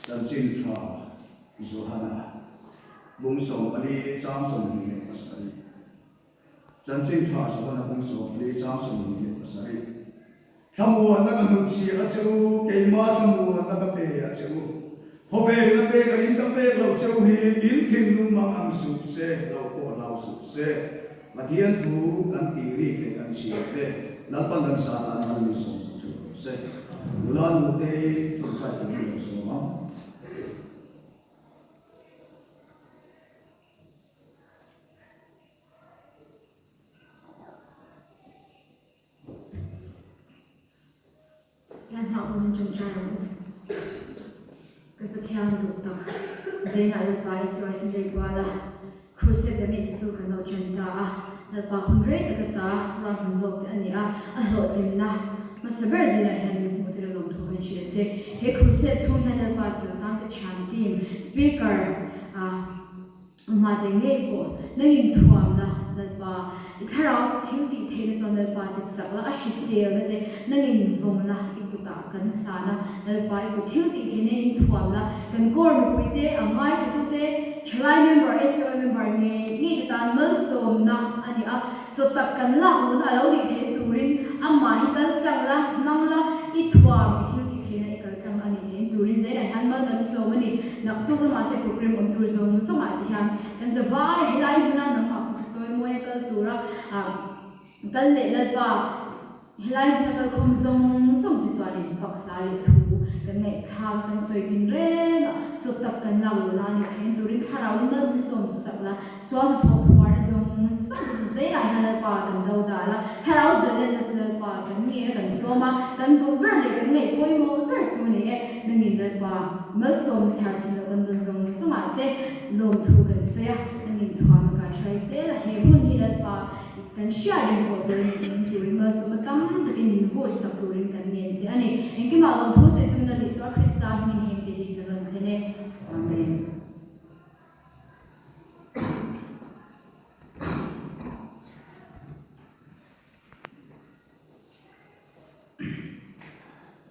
Chanchin Tha Johana bung 14 chang 27. Chanchin Tha Johana bung 14 chang 27. Thlamuanna ka hnutchhiah a che u, keimah thlamuanna ka pe a che u. Khawvelin a pek angin ka pek lo che u hi in thinlung mang ang suh se, lo pawh hlau suh se. Pathian thu kan tih rik leh kan chhiar te, Lalpan kan sa tan mal min sawmsak theuh rawh se. Nula nute hi tawngtai turin lo sawm ang. Kan hmah hun in ṭawngṭai ang u. Kan Pathian duh tak zengah Lalpa Isua i Sunday kuala Crusade a neih te chu kan lo ṭan ta a. Lalpa hun rei tak ata ruahman lawk te a ni a, a hlawhtlinna hmasa ber zingah hian min hmuh tir a lawmthu kan hrilh che. He Crusade chhung hian Lalpa Saltangte ṭhian team Speaker ah Amah te ngei pawh nang in thuam la, Lalpa, i thlarau thil tih theihna chuan Lalpa ti chak la, a hriselna te nang in vawng la, i kutah kan hlan a, Lalpa, i kut thil tih theihna in thuam la, kan kawr mipui te, a ngaithla te, thalai member, SOA member ngei ngei te tan malsawmna a ni a, chaw tak kan lak luhna a lo nih theih turin amah hi kal tlang la, hmang la, i thuam, i thil tih theihna i kal tlang a nih theih turin zelah hian mal kan sawm a ni. Naktuk lamah te program awm tur zawng zawngah te hian kan za vai a, helai hmuna nangmah faka chawi mawi a kal tura kal leh Lalpa helai hmuna kal khawm zawng zawng te chuan in fak hla leh thu kan ngaihthlak a, kan sawi tin reng a, chaw tak kan lak lo la a ni thein turin thlarau in mal min sawm sak la, sual hnathawh phuarna zawng zawng te chu zelah hian Lalpa kan do dal a, thlarau zalenna chu Lalpa kan ngen a kan sawm a, kan duh ber leh kan ngaih pawimawh ber chu a ni e, nangin Lalpa. Malsawm chhar sin loh kan dawn zawng zawngah te lawmthu kan sawi a, kan inthuam a kaihruai zel a, he hun hi Lalpa kan hriat reng pawh turin min en turin malsawm a tam takin min vur sak turin kan ngen che a ni. Engkimah lawmthu sawi chungin Lal Isua Krista hming hengte hi kan rawn thlen e. Amen.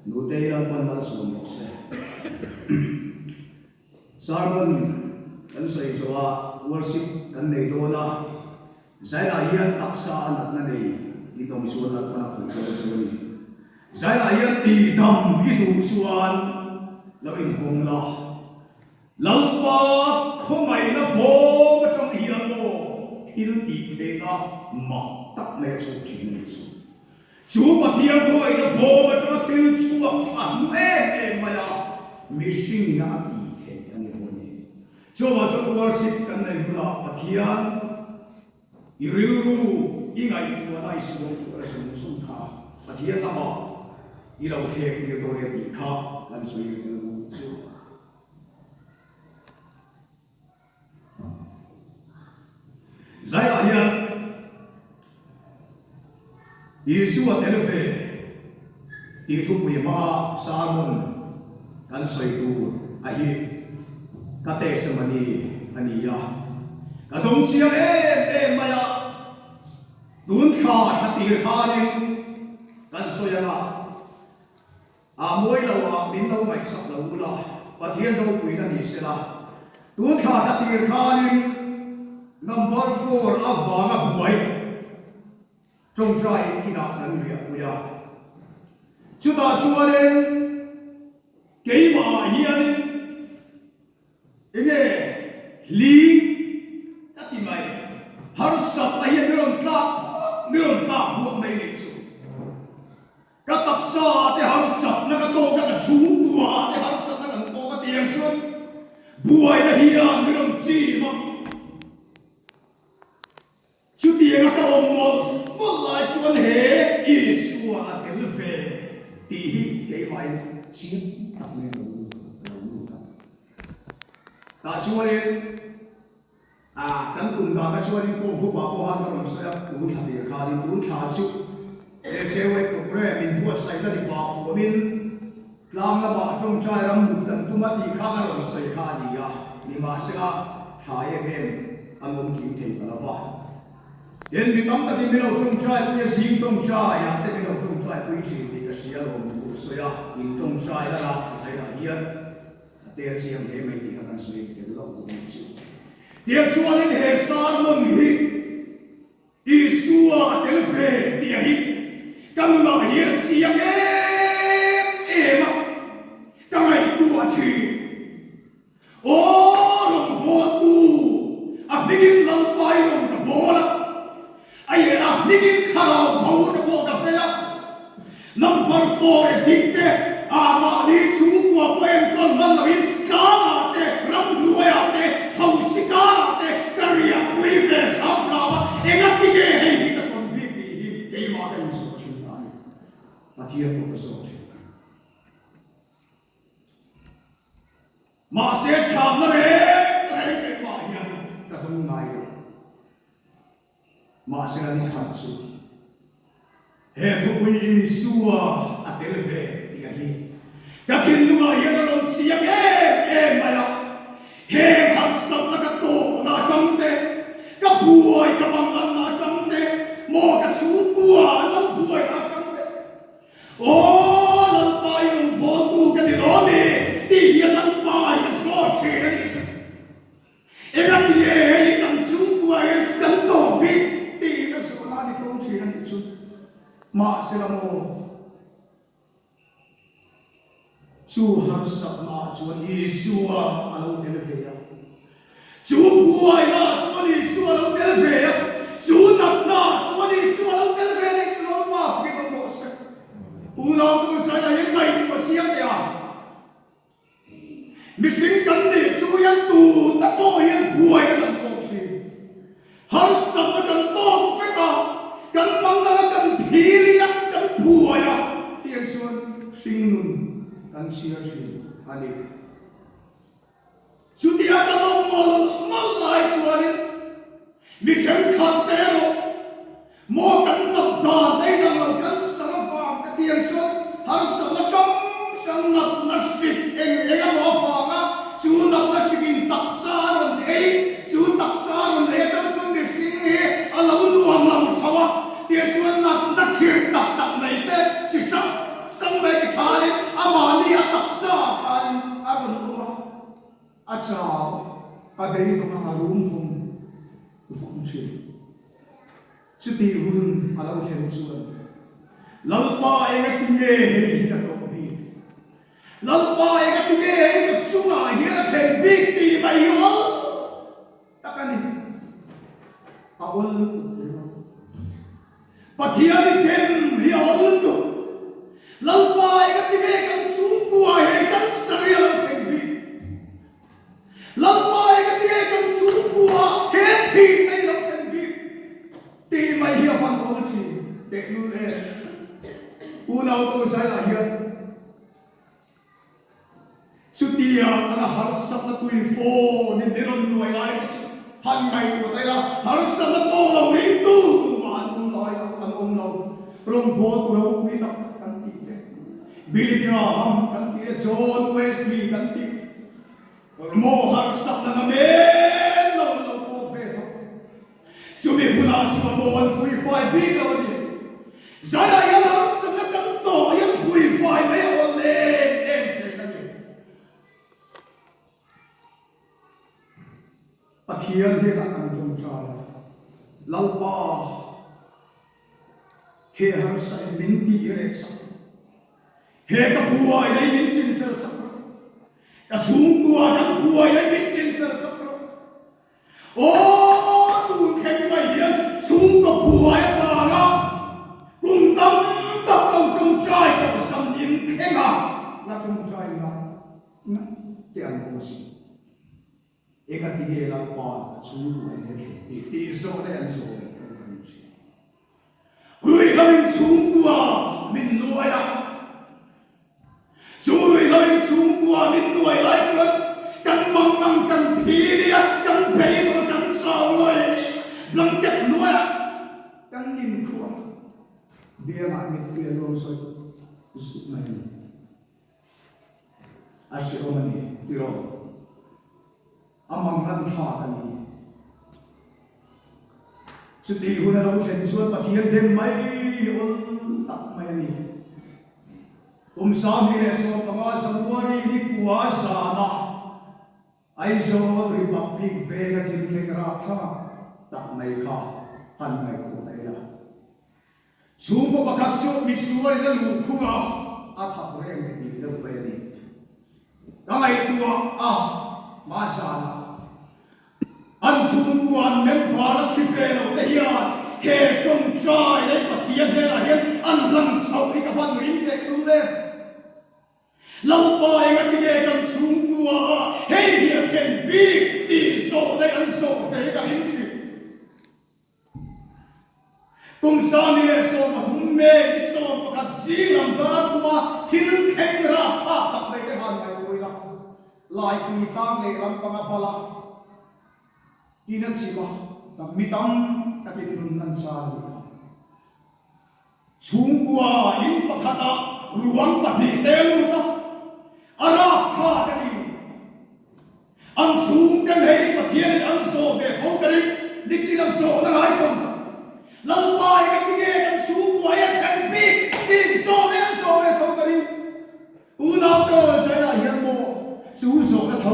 Nutei Lalpan malsawm rawh se. Sermon kan sawi zawh a worship kan nei dawn a, Zainah hian taksa a natna nei in awm chuan Lalpan a khawih dawn chu a ni. Zainah hian tihdam i duh chuan lo inhawng la, Lalpa khawngaihna bawm atang hian maw thil tih theihna mak tak mai a chhuak thin a nih chu. Chu Pathian khawngaihna bawm atanga thil chhuak chu a hmu em em mai a, mihringina a tih theih a ni ho a ni. Chuvang chuan worship kan nei hunah Pathian i rilru i ngaihtuahna i suam tur a zung zung kha Pathian lamah i lo thlek tir dawn e tih kha kan sawi rilru chu. Zaiah hian Isua tel ve tih thupui hmanga sermon kan sawi tur a hi ka testimony a ni a, ka dawng chiang em em mai a, tun thla thla tir khanin kan sawi ang a. A mawi lo a, min lo ngaihsak lo ula, Pathian ropuina ni sela. Tun thla thla tir khanin number four avanga buai tawngtai inah kan riahpui a. Chutah chuanin keimahah hianin Enge hli ka ti mai, harsatna hian mi rawn tlak mi rawn tlak buak mai nih chu. Ka taksa ah te harsatna ka tawk a, ka chhungkua ah te harsatna kan tawk a tiang chuan buaina hian mi rawn chim a. Chutianga ka awm mawlh mawlh lai chuan he Isua a tel ve tih hi keimahin chiang tak mai a lo ka lo lut a. Tah chuanin kan tum dan kha chuanin Paul Group ah pawh khan ka rawn sawi a, tun thla tir khanin tun thla chu he Sewei programme in buatsaih na ni pah fuamin tlang lamah tawngtai ram mut kan tum a tih kha ka rawn sawi kha a ni a, nimahsela thla em em an awm kim thei ta lo va. Tin, mi tam takin min lo tawngtai pui a, zing tawngtai ah te min lo tawngtai pui thin tih ka hria lawm thu ka sawi a, in tawngtai lala zainah hian. Tel chiang hle mai tih kha kan sawi tel loh bawk a nih chu. Tichuanin he sermon hi Isua a tel ve tih a hi ka nunah hian a chiang em em a, ka ngaihtuah thin. Aw rawn bawltu, a hmingin Lalpa i rawn ka bawl a, a eh a hmingin thlarau bo te pawh ka fel a. Number four e dik te, ah mahni chhungkua pawh enkawl hman loin tlangah te, ramhnuaiah te, thosi karah te ka riahpui ve zau zau a, engati nge hei hi ka tawn bik tih hi keimah ka inzawh thin ta a ni. Pathian pawh ka zawh thin. Mahse chhakna reng reng keimah hian ka dawng ngai lo. Mahse a ni khat chu he thupui Isua a tel ve tih a hi ka thinlungah hian a rawn chiang em em mai a. Heng harsatna ka tawhna atang te, ka buai ka manganna atang te, maw ka chhungkua an lo buaina atang te, Aw Lalpa i rawn bawltu ka ni lo ni tih hian Lalpa hi ka zawt thin a nih chu. Engati nge hei kan chhungkua hian kan tawp bik tih ka zawhna a ni fo thin a nih chu. Mahsela maw chu harsatna ah chuan Isua a lo tel ve a. Chu buaina ah chuan Isua a lo tel ve a, chu natna ah chuan Isua a lo tel ve a nih chu Lalpa fakin awm rawh se. Unau tu Israel hian ngaihtuah chiang teh a, mihring kan nih chu hian tu te pawh hian buaina kan tawk thin. Harsatna kan tawk vek a, kan mangala kan phili a, kan buai a tiang chuan hringnun kan chhiar thin a ni. Chutia ka lo mawlh mawlh lai chuanin mi thenkhat te erawh maw kan nat dan te inang lo kan sar avang te tiang chuan harsatna hrang hrang natna hrik eng eng emaw avanga chu natna hrikin taksa a rawn ei, chu taksa a rawn ei atang chuan mihring hi a lo nuam lo chho a, tiang chuan natna thir tak tak mai te chi hrang Sang mai ti khanin a mahni a taksa ah khanin a rawn awm a, a chau a beidawng a, a rum vawng vawng thin. Chutih hun a lo thlen chuan, Lalpa enga ti nge hei hi ka tawh bik? Lalpa enga ti nge hei ka chungah hian a thlen bik tih mai hi awl tak a ni. A awl lutuk ringawt. Pathian i dem hi a awl lutuk. Lalpa enga ti nge kan chhungkua he cancer hi a lo thleng bik? Lalpa enga ti nge kan chhungkua he thihna hi a lo thleng bik? Tih mai hi a van awl thin tehlul em. Unau tu Zailah hian. Chutia an a harsatna tui phone in i rawn nuai lai te chu han ngaihtuah ta ila, harsatna tawk lo ringtu tumah an awm lai lo, an awm lo. Rawngbawltu ropui tak tak kan tih te, Billy Graham kan tih te, John Wesley kan tih te, maw harsatna namen lo an lo tawk ve tho. Chumi hunah chuan maw an fuihfai bik lo a ni. Zaiah hian harsatna kan tawh hian fuihfai mai a awl em em thin a ni. Pathian hnenah kan tawngtai a, Lalpa, he harsa in min tih reh sak rawh. He ka buaina i min chinfel sak rawh. Ka chhungkua kan buaina i min chinfel sak rawh. Aw, tun thleng mai hian chhungkaw buai avanga kum tam tak lo tawngtai tawh sam in thleng a, la tawngtai ngat ngat te an awm asin. Engati nge Lalpa a chhungkua in he thleng bik tih zawh daih an zawh leh fo kan hria. Ruihhlo in chhungkua min nuai a, chu ruihhlo in chhungkua min nuai lai chuan kan mangang kan phili a, kan beidawng a, kan chau nawi blanket hnuai a kan inkhua biangah mittui a luang sawi zut mai a ni. A hrehawm a ni tiraw? A mangan thlak a ni. Chutih hun a lo thlen chuan Pathian dem mai awl tak mai a ni. Kum 2015 January ni kua zana. Aizawl Republic venga thil thleng rapthlak tak mai kha han ngaihtuah mai la. Chhungkaw pakhat chu misualin a luh khung a, a thak reng reng deuh mai a ni. Ka ngaihtuah a, hmanzanah an chhungkua an member a thi ve lo te hian he tawngtai leh Pathian hnenah hian an hlang chhoh hi ka van ring teh lul em. Lalpa engatinge kan chhungkua ah hei hi a then bik tih zawh leh an zawh ve ka ring thin. Kum 2013 May ni 11 zing lam dar thuma thil thleng rapthlak tak mai te han ngaihpui la, Laipui tlang leh lam panga hmala in a chim a, mi tam takin nun an chan a nih kha. Chhungkua in pakhatah ruang pahnih te lut a, a rapthlak a ni. An chhungte hei Pathianin an zawh ve fo ka ring, nichin an zawhna ngai thawm ta. Lalpa hi ka ti nge kan chhungkua hi a thlen bik tih zawhna hi an zawh ve fo ka ring. Unau te aw Zainah hian maw chu zawhna tho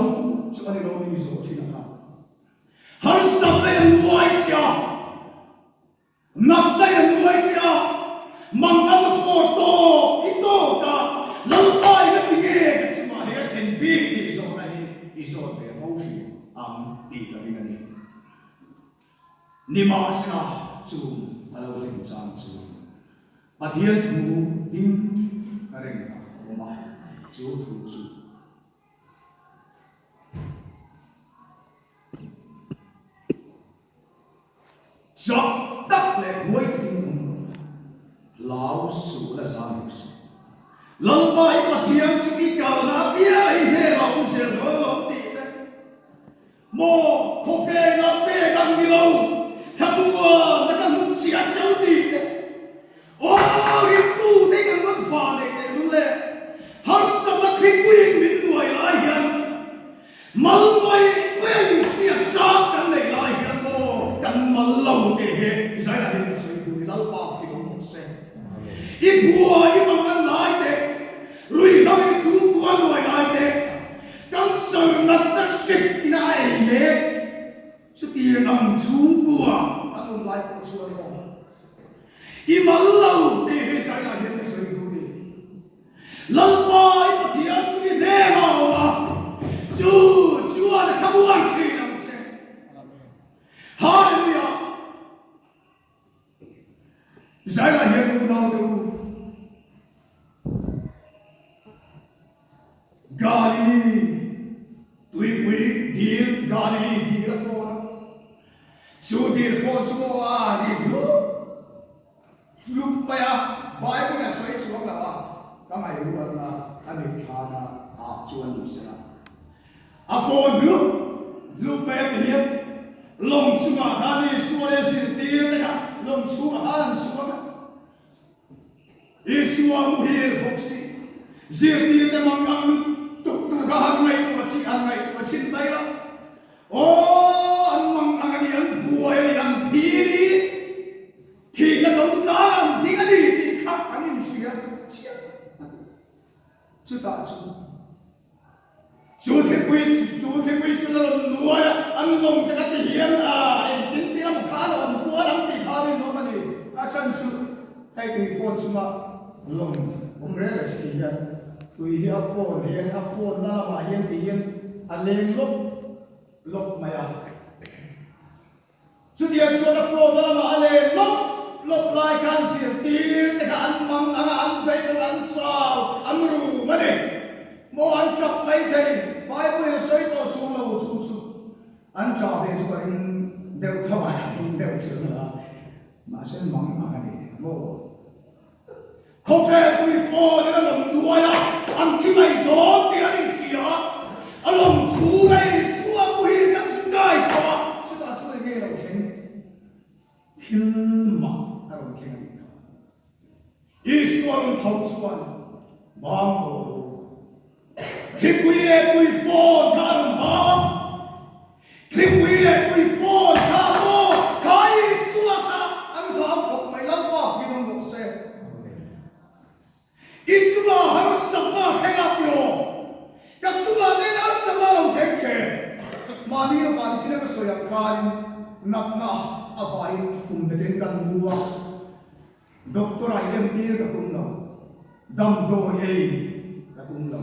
chu a ni lo mi zawh thin a kha. Harsatna in an nuai che a. Natna in a nuai che a, mang a la fawr tawp i tawk a, Lalpa in a ti nge ka chungah hei a thlen bik tih zawhna hi i zawt ve fo thin ang tih ka ring a ni. Nimahsela chung a lo hlim chang chu Pathian thu ding reng a awm a, chu thu chu. Chak tak leh huai takin awm rawh. Hlau suh la zam hek suh. Lalpa i Pathian chu i kalna apiang i hnenah awm zel dawn alawm tih te. Maw khawvela pek ang ni lo, thlamuan a ka hnutchhiah cheu tih te. Aw ringtute kan rawn fa neih teh lul e, harsatna thlipui min nuai lai hian mal nuai nuai a inhriat zat kan neih lai hian aw kan mal lo teh he Zaina hian ka sawi tur ni Lalpa fing awm rawh se. I buai i mang an lai teh, ruihhlo in chhungkua nuai lai teh, cancer natna hrik ina a ei mek chutiang ang chhungkua kan awm lai pawh chuan aw. I mal lo tih hi Zainah hian ka sawi duh ni. Lalpa i Pathian chu i hneng a awm a, chu chuan a thlamuan thin ang che. Hallelujah! Zainah hian unaute u, Galili tuipui dil, Galili dil a fawn a. Chu dil fawn chu maw a ri hlup hlup mai a, Bible a sawi chuang lo a, ka ngaihruatna a mitthlana ah chuan ni sela. A fawn hlup hlup mai a ti hian lawng chungah khan Isua leh zirtir te kha lawng chhungah khan an chuang a. Isua muhil bawk si, zirtirte mang ang lutuk tur kha han ngaihtuah chi, han ngaihtuah chhin mai la. Aw, an mang ang a ni, an buai a ni, an phili, thihna do tlang an ding a ni tih kha an inhria chiang a ti. Chutah chu. Chu thlipui chu thlipui chu la rawn nuai a, an lawng te ka ti hian a, engtin ti lam kha a awm kual ang tih kha rinawm a ni. A chhan chu hei tui phone chunga lawng awm reng reng chu ti hian tui hi a phone hian a phone na lamah hian ti hian a leng lawp lawp mai a. Chutiang chuan a phone lamah a len lawp lawp lai khan zirtir te kha an mang ang a, an beidawng, an chau, an rum a ni. Maw an tap mai thei, Bible in a sawi tawh chhung lo chu chu an tah ve chu ka ring deuh tho a, a ring deuh chu a, mahse mang ang a ni maw. Khawvel pui phone in a rawn nuai a, an thi mai dawn tih an inhria a, a lawm chhung a Isua muhil kan sky tawh a, chutah chuan enge lo thleng? Thil mak a rawn thleng a nih kha. Isua rawn tho chuan bang tawh ru. Thlipui leh pui phone kha a rawn hau a, Thlipui leh pui phone kha maw kha Isua kha an hlau khawp mai Lalpa fim ang rawh se. I chungah harsatna a thleng a tiraw? Ka chungah nen harsatna a lo thleng che. sawi ang khanin natna a vaiin kum betin kan mu a, doctor ah i entir ka tum lo, damdawi ei ka tum lo,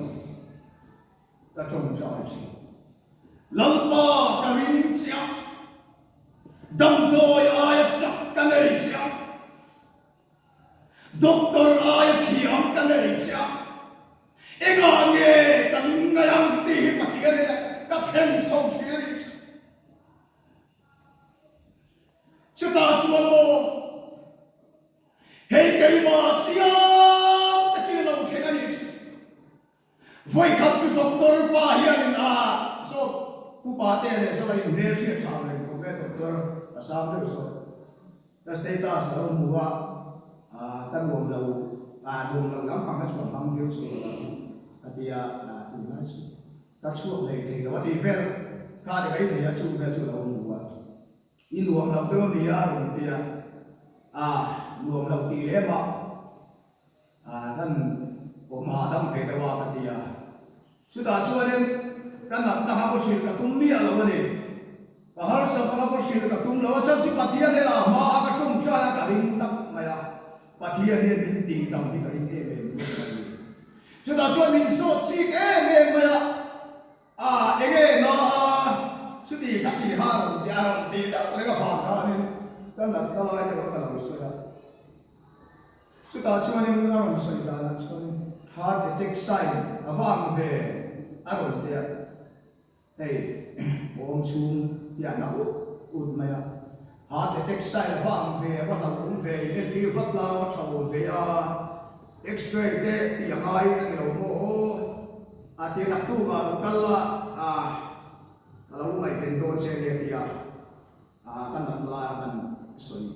ka tawngtai thin. Lalpa ka ring che a, damdawi aia chak ka nei che a. Doctor aia thiam ka nei che a, engah nge ka lungngai ang tih hi Pathian in ka thlen chho thin a nih chu. Chutah chuan maw hei keimah chiang takin a lo thleng a nih chu. Vawikhat chu doctor pa hianin a zawk upa te leh zawk a inhmel hriat tha reng khawp e doctor a sang deuh zawk ka status a lo hmu a ka nuam lo a nuam lo lampang a chhuah hmang viau chu ka tia tunlai chu ka chhuak hlei thei lo a tih vel kha ni mai thei a chung vel chu a lo hmu a i nuam lo deuh a mi a rawn tia a nuam lo tih lem a. Kan awm hahdam ve deuh a ka ti a. Chutah chuanin ka natna kha ka hrilh ka tum miah lo a ni. Ka harsatna kha ka hrilh ka tum lo a, chhan chu Pathian hian a hma a ka tawngtai a ka ring tak mai a, Pathian hian min tihdam hi ka ring em em mai a ni. Chutah chuan min zawt chik em em mai a, a enge na a chuti kha ti kha a rawn ti a, rawn ti deuh reng avang khanin ka natna lai deuh a ka lo sawi a. Chutah chuanin a rawn sawi danah chuan heart attack sign a va ang ve a rawn ti a, hei awm chhung hi a na ut ut mai a, heart attack sign a va ang ve, a va hlauhawm ve, in entir vat la a tha awm ve a, x-ray te tih a ngai a ni lo maw aw, a ti naktukah lo kal la a ka lo ngaihven dawn che ania ti a. A ka nat laia kan sawi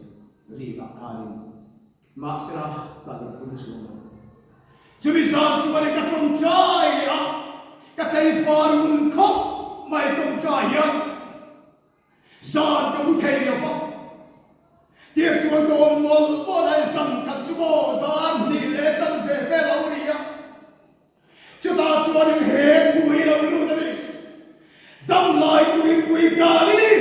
rik ah khanin mahsela ka lungphun chhuak lo. Chumi zan chuan ka tawngtai leh a, ka tleifar ngun khawp mai tawngtai hian zan ka mu thei lo va. Tiang chuan ka awm mawlh mawlh a, zan khat chu maw dar hnih leh chanve vel a lo ni a. Chutah chuanin he thu hi lo lut a nih chu. Damlai tuipui Galili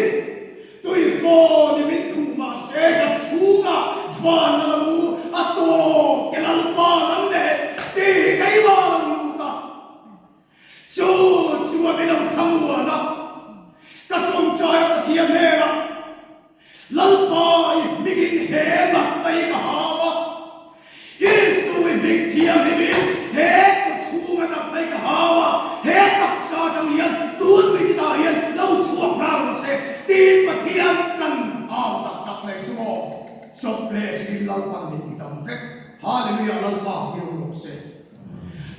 tuifawn i min khuh mah se ka chhungah van a lo a tawk ke Lalpa nang neh tih hi keimah a lo lut a. Chu chuan min lo thlamuan a, ka tawngtai a Pathian hnenah, Lalpa i hmingin he natna hi ka hau a, Isu i hming thianghlimin he ka chhunga natna hi ka hau a, he taksa atang hian tun minute ah hian lo chhuak nghal rawh se tiin Pathian kan hau tak tak mai chu maw? Chawp leh zin Lalpan min ti dam vek. Hallelujah Lalpa hming rawh se.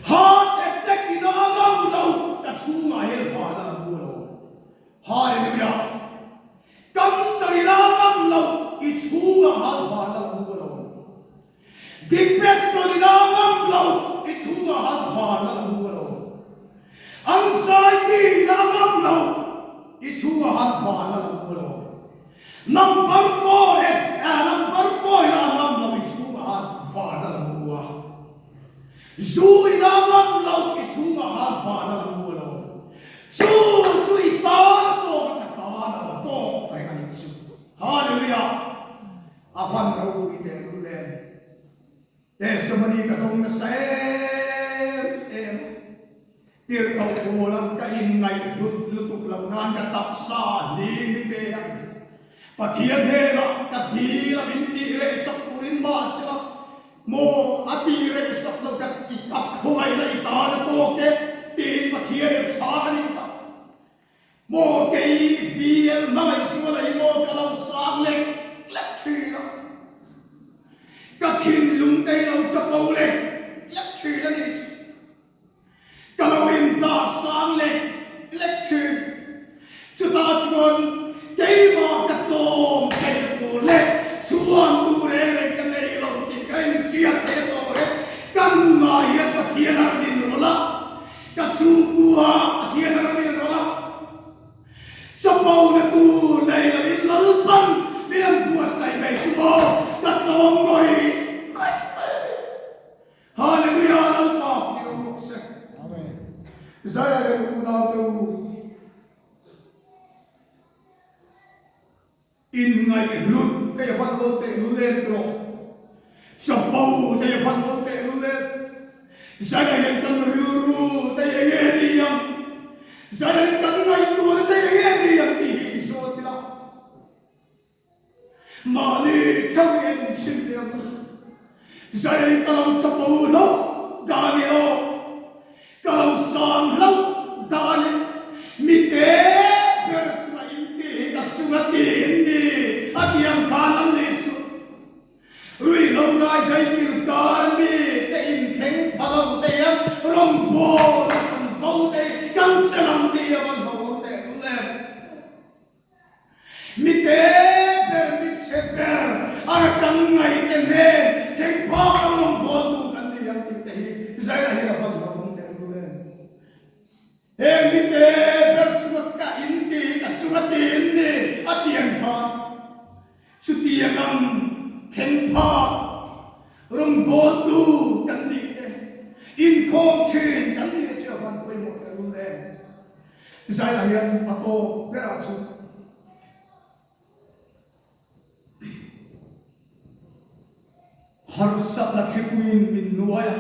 Heart attack in a ngam lo ka chhungah hian van a la mu lo. Hallelujah! Cancer i la ngam lo, i chhungah hal van a lo mu lo. Depression i la ngam lo, i chhungah hal van a lo mu lo. Anxiety i la ngam lo, i chhungah hal van a lo mu lo. Number four et number four i la ngam lo, i chhungah hal van a lo mu a. Zu i la ngam lo, i chhungah hal van a lo mu lo. Chu chu i tan a tawk a ka tan a lo tawk reng a nih chu. Hallelujah! A van ropui teh lul em. Testimony ka dawng nasa em em a. Tirhkoh pawl an ka inngaih hlut lutuk loh nan ka taksa hlim i pe a. Pathian hnenah ka dil a min tih reh sak turin mahsela Maw a tih reng sak lo ka i ka khawngaihna i tan a tawk e tiin Pathian in a chhang a nih kha. Maw kei VL hmangaihzuala hi maw ka lo sang lek lek thin a, ka thinlung te hi lo chapo lek lek thin a nih chu. Ka lo indah sang lek lek thin. Chutah chuan keimah ka tlawm theih tur leh chhuan tur reng reng ka nei lo tih ka inhriat theih a tawh e. Ka nunah hian Pathian a rawn inrawlh a, ka chhungkua Pathian a rawn inrawlh a. Chapona tur nei loin Lalpan min an buatsaih mai chu maw ka tlawm ngawih ngawih mai a ni. Hallelujah Lalpa fak i rawh se. Amen. Zaya leh unau te u. Inngaihhlut te van awl teh lul em tawh? Chapo te van awl teh lul em? Zaiahian kan rilru te eng nge ni ang? Zaiahian kan ngaihtuahna te eng nge ni ang tih hi inzawt ila. Mahni chauh hi an inchhim leh ang a. Zaiahian ka lo chapo hlauh dan e aw. Ka lo sang hlauh dan e. Mi te ber chunga in ti hi ka chunga ti in ni a ti ang khan an lei suh. Ruihhlo ngai daikil kar mi te inthleng pha lo te hian rawngbâwl a chan fo te hi kan che lam ti a van hlauhawm teh lul em. Mi te ber, mi chhe ber a ra kan ngaih te nen thleng phak lo rawngbâwl tu kan ni ang tih te hi Zaira hian a van hlauhawm teh lul em. Heng mi te ber chunga ka in ti, ka chunga ti in ni a ti ang khan chutiang ang thleng phak rawngbawltu kan nih te, inkhawm thin kan nih te chu a van pawimawh ta lul em. Zaiah hian a tawp berah chu. Harsatna thlipuiin min nuai a,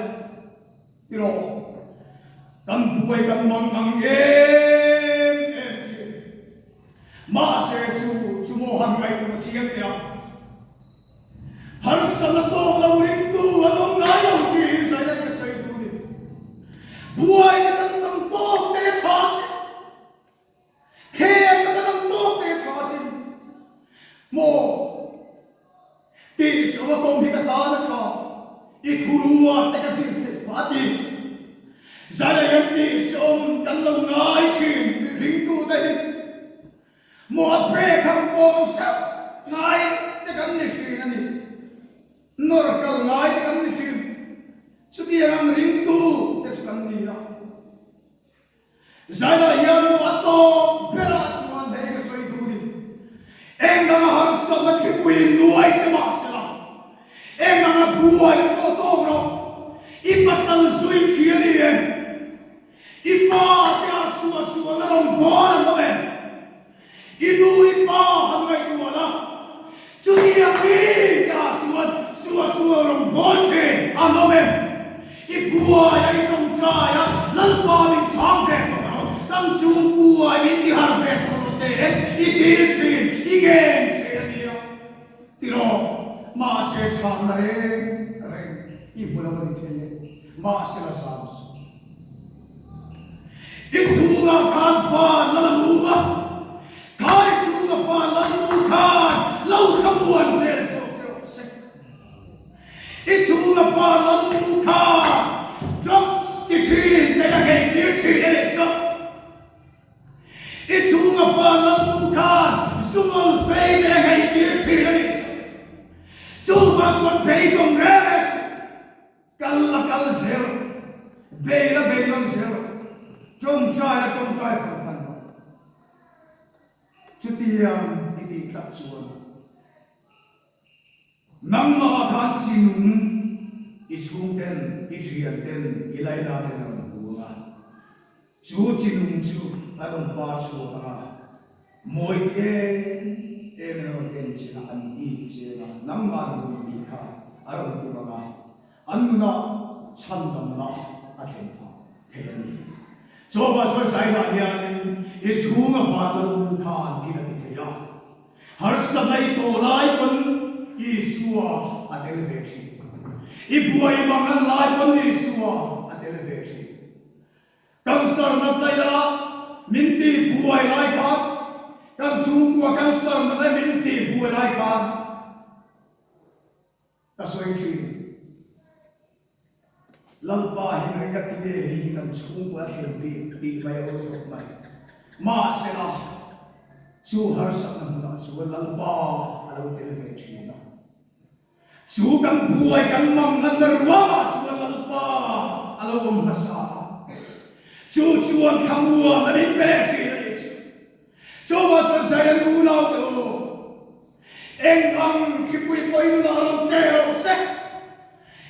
tiraw? Kan buai kan mang ang em em thin. Mahse chu chu maw han ngaihtuah chiang teh ang. Harsatna tawk lo ringtu an awm ngai lo tih hi Zainab ka sawi duh a ni. Buaina kan tam tawk te a tha si. Thlem ka dang tawk te tha asin maw tih hriau a kawng hi ka tan a tha i thurua te ka zir theih phah a ti. Zan ah hian tih hriawm kan lo ngai thin ringtu te hi maw a brake ang pawng sauh ngai te kan ni thin a ni. Nawr kal ngai te kan ni thin. Chutiang ang ringtu te chu kan ni a. Zainah hian maw a tawp berah chuan hei ka sawi duh ni. Eng anga harsatna thlipui nuai che mah sela, eng anga buaina pawh tawk rawh, i pasal zui thi a ni em? I fate ah suah suahna rawn bawl an awm em? I nu i pa han ngaihtuah la, chutiang mi te ah chuan suah suah rawn bawl thin an awm em? I buai a, i tawngtai a, Lalpa min chhang ve tawh rawh, kan chung buai min ti harh ve tawh rawh te en i dil thin, i ngen thin a nia. Tiraw, mahse chhangna reng reng i hmu lo a ni thei e, mahse la zam suh. I chhungah khan fa lal a mu a, kha i chhunga fa lal mu khan lo thlamuan zel zawk che rawh se. I chhunga fa lal mu khan drugs ti thin te la ngei tir thin a nih chu. I chhunga fa lal mu khan zungawl fei te la ngei tir thin a nih chu. Chuvang chuan beidawng reng reng suh. Kal la kal zel, bei la bei nawn zel, tawngtai la tawngtai fan fan rawh. Chutiang i tih tlat chuan nangmah khan chi nung i chhungten, i thianten, i laina ten a rawn hmu ang a. Chu chi nung chu a rawn par chhuak ang a, mawi ti em em in a rawn en che a, an it che ang a, nangmah nung tih kha a rawn tum ang a, an nunah chhandamna a thlen phah thei a ni. Chawpa chuan Zairah hianin i chhunga van lal u kha an thil a ti thei a, harsatna i tawh lai pawn Isua a tel ve thin, i buai mang an lai pawn Isua a tel ve thin. Cancer natna ila min ti buai lai khan, kan chhungkua cancer natna min ti buai lai khan ka sawi thin. Lalpa hi ngai ka ti nge hi kan chhungkua thlen bik tih mai a awm khawp mai. Mahsela chu harsatna hmunah chuan Lalpa a lo tel ve thin a. Chu kan buai kan mang ngatna ruangah chuan Lalpa a lo awm hmasa a, chu chuan thlamuan a min pe leh thin a nih chu. Chuvang chuan Zion unau te u, eng ang thlipui pawhin nunah rawn che rawh se,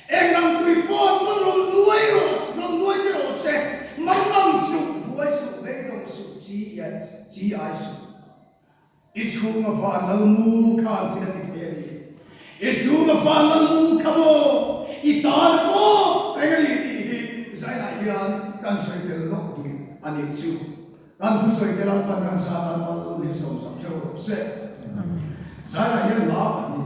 eng ang tui fawn pawn rawn nuai rawh, rawn nuai che rawh se, mang ang suh, buai suh, beidawng suh, chi ai suh. I chhunga van lalmu khan thil a ti thei a ni. I chhunga van lalmu kha maw i tan pawh reng a ni tih hi zainah hian kan sawi tel lawk duh a nih chu. Kan thusawi te Lalpan kan sa tan mal min sawmsak theuh rawh se. Zainah hian hla pahnih.